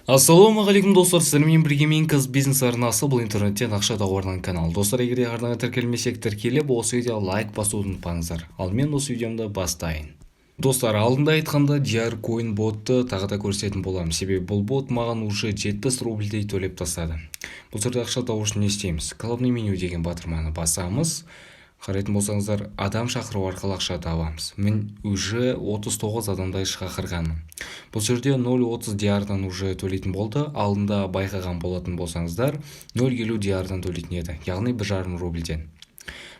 Ассалаумағалейкум, достар! Сіздермен бірге мен, Бизнес арнасы. Бұл интернеттен ақша табу арналған канал. Достар, егер де арнаға тіркелмесек, тіркеліп, осы видеоға лайк басуды ұмытпаңыздар. Ал мен осы видеомды бастайын. Достар, алдында айтқанда, DR Coin ботты тағы да көрсететін боламын, себебі бұл бот маған уже 70 рубльдей төлеп тастады. Бұл жерде ақша табу үшін не істейміз? Главный меню деген батырманы басамыз. Қарайтын болсаңыздар, адам шақыру арқылы ақша табамыз. Мен уже 39 адамдай шақырғанмын. Бұл жерде 0.30 диардан уже төлейтін болды. Алдында байқаған болатын болсаңыздар, 0.50 диардан төлейтін еді, яғни 1,5 рубльден.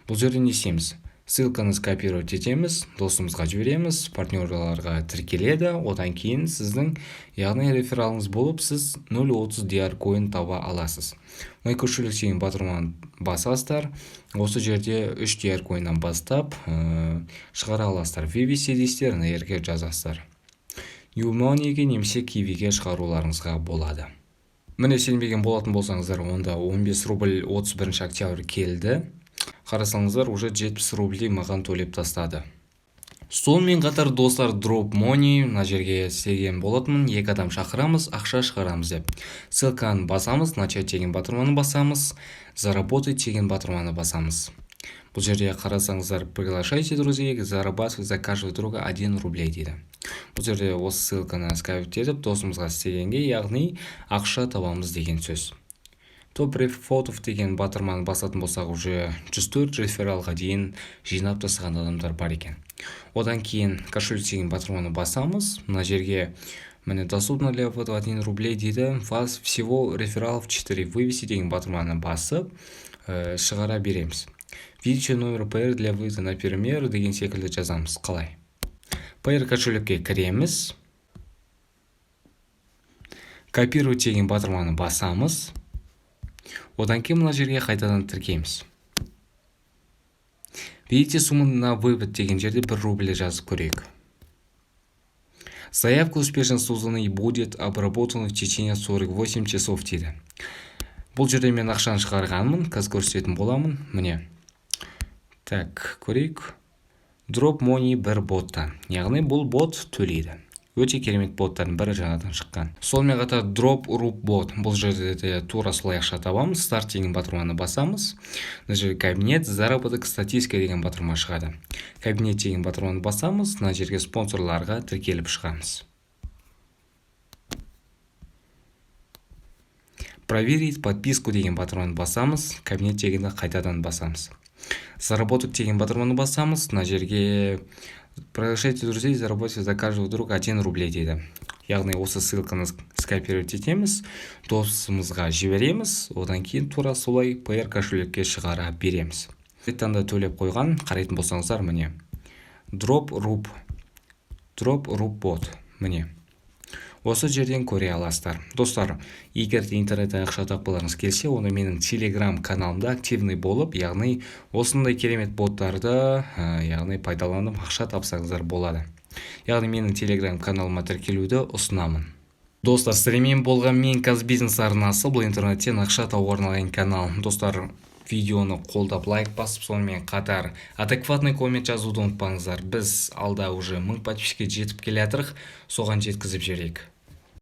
Бұл жерде не істейміз? Ссылканы скопировать етеміз, досымызға жібереміз, партнерларға тіркеледі. Одан кейін сіздің, яғни, рефералыңыз болып, сіз 0.30 DR coin таба аласыз. «Мой кошелек» деген батырманы басасыздар. Осы жерде 3 DR coinнан бастап шығара аласыздар. «Вывести» дейсіздер, мына жерге жазасыздар. Юмониге немесе Кивиге шығаруларыңызға болады. Міне, сенбеген болатын болсаңыздар, онда 15 рубль 31 октябрь келді. Қарасаңыздар, уже 70 рублей маған төлеп тастады. Сонымен қатар, достар, Drop Money мына жерге істеген болатынмын. Екі адам шақырамыз, ақша шығарамыз деп. Ссылканы басамыз, «Начать» деген батырманы басамыз, «Заработать» деген батырманы басамыз. Бұл жерде қарасаңыздар, «Приглашайте друзей, зарабатывать за каждого друга 1 рублей» дейді. Бұл жерде осы ссылканы скопировать етіп, досымызға істегенге, яғни, ақша табамыз деген сөз. «Топ рефотов» деген батырманы басатын болсақ, уже 104 рефералға дейін жинап тастаған адамдар бар екен. Одан кейін «Кошелек» деген батырманы басамыз. Мына жерге, міне, «Доступно для вывода 1 рублей» дейді. «Вас всего рефералов 4». «Вывести» деген батырманы басып, шығара береміз. «Введите номер Payeer для вывода, например» деген секілді жазамыз. Қалай? Payeer кошелекке кіреміз, «Копировать» деген батырманы басамыз. Одан кейін мына жерге қайтадан тіркейміз. «Введите сумму на вывод» деген жерде 1 рубль жазып көрейік. «Заявка успешно создана и будет обработана в течение 48 часов» дейді. Бұл жерде мен ақшаны шығарғанмын, қазір көрсететін боламын. Міне, так, көрейік. Drop Money бір боттан, яғни, бұл бот төлейді. Өте керемет боттардың бірі, жаңадан шыққан. Сонымен қатар Drop Rub бот. Бұл жерде де тура солай ақша табамыз. «Старт» деген батырманы басамыз. Мына жерде «Кабинет», «Заработок», «Статистика» деген батырма шығады. «Кабинет» деген батырманы басамыз. Мына жерге спонсорларға тіркеліп шығамыз. «Проверить подписку» деген батырманы басамыз. «Кабинет» дегенді қайтадан басамыз. «Заработок» деген батырманы басамыз. Мына жерге «Приглашайте друзей, заработайте за каждого друга 1 рублей» дейді. Яғни, осы ссылканы скопировать етеміз, досымызға жібереміз. Одан кейін тура солай Payeer кошелекке шығара береміз. Да, төлеп қойған. Қарайтын болсаңыздар, міне, Drop Rub бот, міне, осы жерден көре аласыздар. Достар, егер де интернеттен ақша тапқыларыңыз келсе, онда менің Телеграм каналымда активный болып, яғни, осындай керемет боттарды, яғни, пайдаланып ақша тапсаңыздар болады. Яғни, менің Телеграм каналыма тіркелуді ұсынамын. Достар, сіздермен болған мен, Казбизнес арнасы. Бұл интернеттен ақша табуға арналған канал. Достар, видеоны қолдап, лайк басып, сонымен қатар адекватный коммент жазуды ұмытпаңыздар. Біз алда уже 1000 подписчикке жетіп келе жатырық, соған жеткізіп жіберейік.